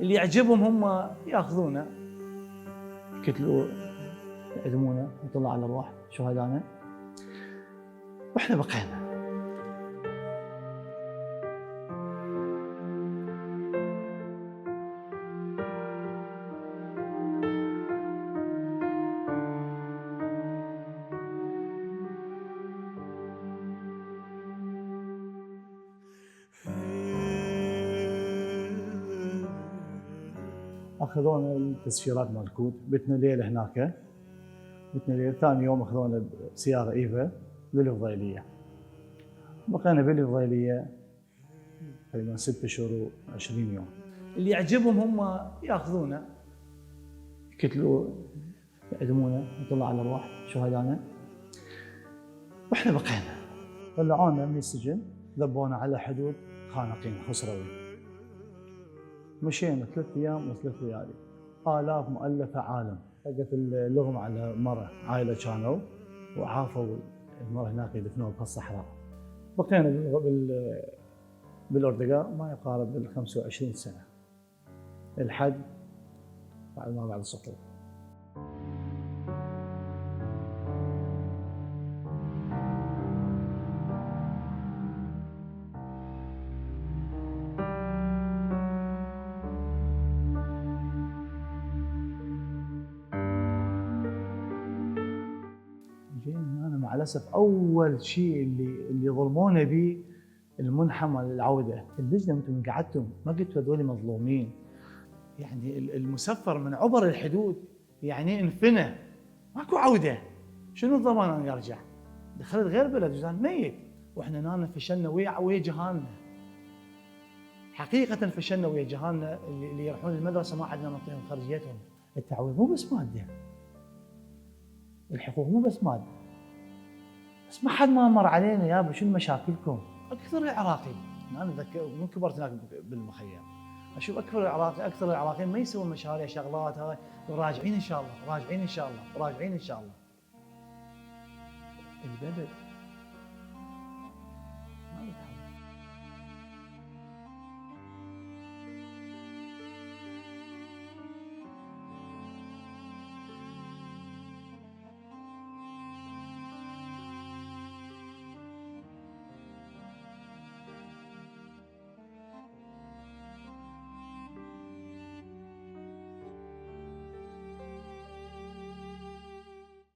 اللي يعجبهم هم ياخذونه يقتلوه يعدمونه يطلع على الارواح شهدائنا، واحنا بقينا. اخذونا التسفيرات مال الكود، بتنا ليله هناك، بتنا ليله. ثاني يوم اخذونا بسياره ايفا للفضيليه، بقينا بالفضيليه تقريبا 6 شهور و20 يوم. اللي يعجبهم هم ياخذونه يقتلوه يعدمونه يطلع على الارواح شهدائنا، واحنا بقينا. طلعونا من السجن، ذبونا على حدود خانقين خسروي. مشينا 3 ايام و3 ليالي، آلاف مؤلفة عالم. لقت اللغم على مرة عائلة كانوا وعافوا المرة هناك يدفنوها بهالصحراء. بقينا بالأردقاء ما يقارب 25 سنة الحد بعد السقوط. جينا أنا مع الأسف أول شيء اللي ظلمونا به المنحى مال العودة. اللجنة أنتم قعدتم ما قلتوا هذول مظلومين، يعني المسفر من عبر الحدود يعني انفنى ماكو عودة، شنو الضمان أن يرجع؟ دخلت غير بلد وزان ميت، واحنا هنا فشلنا ويا جهالنا. حقيقة فشلنا ويا جهالنا، اللي يروحون المدرسة ما عندنا نعطيهم خرجيتهم. التعويض مو بس مادة، الحقوق مو بس مادة، بس ما حد ما مر علينا يابا شنو مشاكلكم؟ اكثر العراقي، انا اتذكر من كبرت هناك بالمخيم اشوف اكثر العراقيين ما يسوون مشاريع شغلات هاي، راجعين ان شاء الله، راجعين ان شاء الله، راجعين ان شاء الله. البلد